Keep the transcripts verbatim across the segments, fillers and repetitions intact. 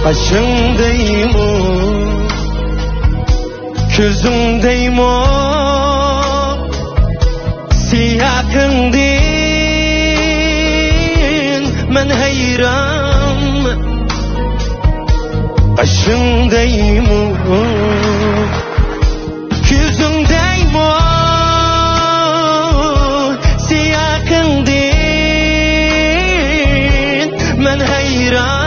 قېشىڭدىمۇ، كۆزۈڭدىمۇ، سىياقىڭدىن مەن ھەيران. قېشىڭدىمۇ، كۆزۈڭدىمۇ، سىياقىڭدىن مەن ھەيران.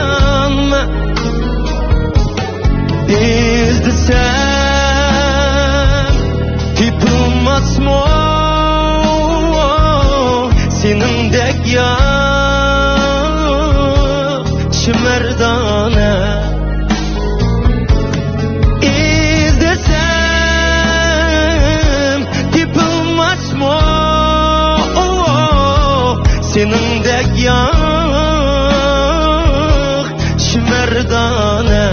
ئىزدىسەم تېپىلماسمۇ سېنىڭدەك ياخشى مەردانە؟ ئىزدىسەم تېپىلماسمۇ سېنىڭدەك ياخشى مەردانە؟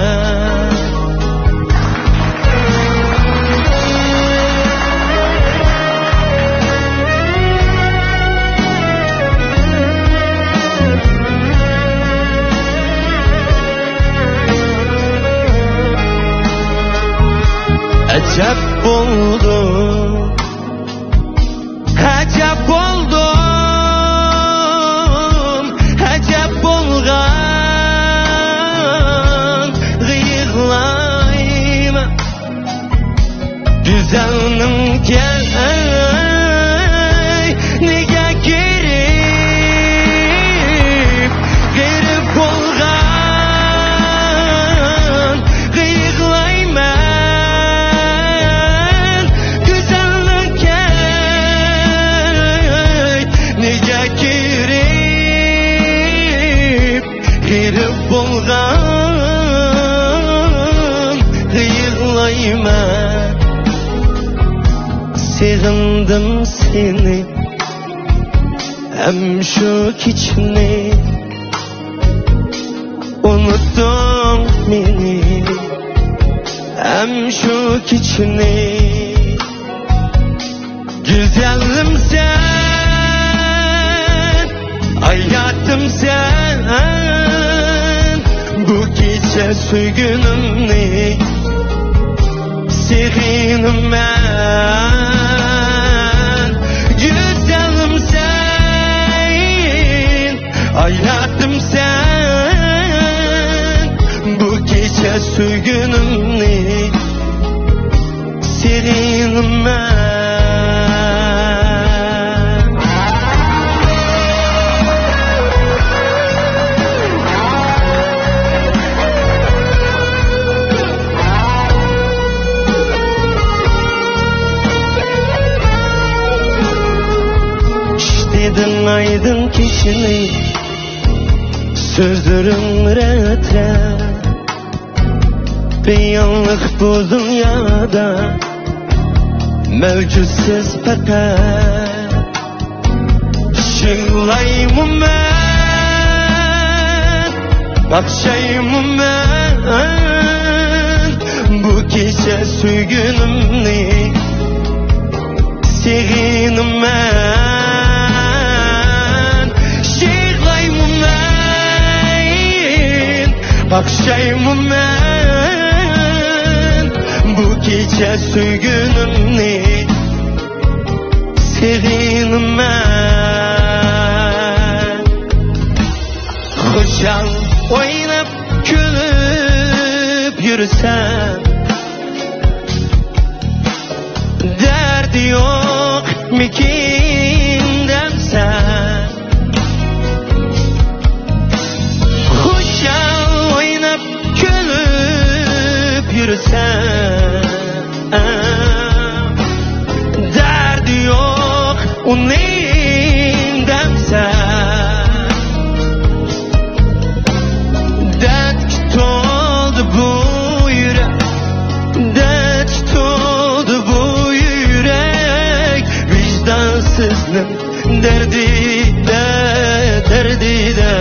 ئەجەب بولدۇم، ئەجەب بولدۇم، ئەجەب بولغان يىغلايمەن. گۈزەلنىڭ كەينىگە كىرىپ، غېرىب بولغان يىغلايمەن. گۈزەلنىڭ كەينىگە كىرىپ، غېرىب بولغان يىغلايمەن. سېغىندىم سېنى ھەم شۇ كېچىنى، ئۇنۇتتۇڭ مېنى ھەم شۇ كېچىنى. گۈزەلىم سەن، ھاياتىم سەن، بۇ كېچە سۆيگىنىمنى سېغىنىمەن. گۈزەلىم سەن، ھاياتىم سەن، بۇ كېچە سۆيگىنىمنى سېغىنىمەن. چۈشتىدىڭ ئايدىڭ كېچىنى، سۆزلىرىڭ رەت-رەت. بىيانلىق بۇ دۇنيادا مەۋجۇتسىز پەقەت. يىغلايمۇ مەن، باغىشلايمۇ مەن بۇ كېچە سۆيگىنىمنى سېغىنىمەن. يىغلايمۇ مەن، باغىشلايمۇ مەن بۇ كېچە سۆيگىنىمنى سېغىنىمەن. خۇشال ئويناپ كۈلۈپ يۈرسەم، دەردى يوقمىكىن دەمسەن. خۇشال ئويناپ كۈلۈپ يۈرسەم، دەردى يوق ئۇنىڭ دەمسەن. دەردكە تولدى بۇ يۈرەك، دەردكە تولدى بۇ يۈرەك، ۋىجدانسىزنىڭ دەردىدە، دەردىدە.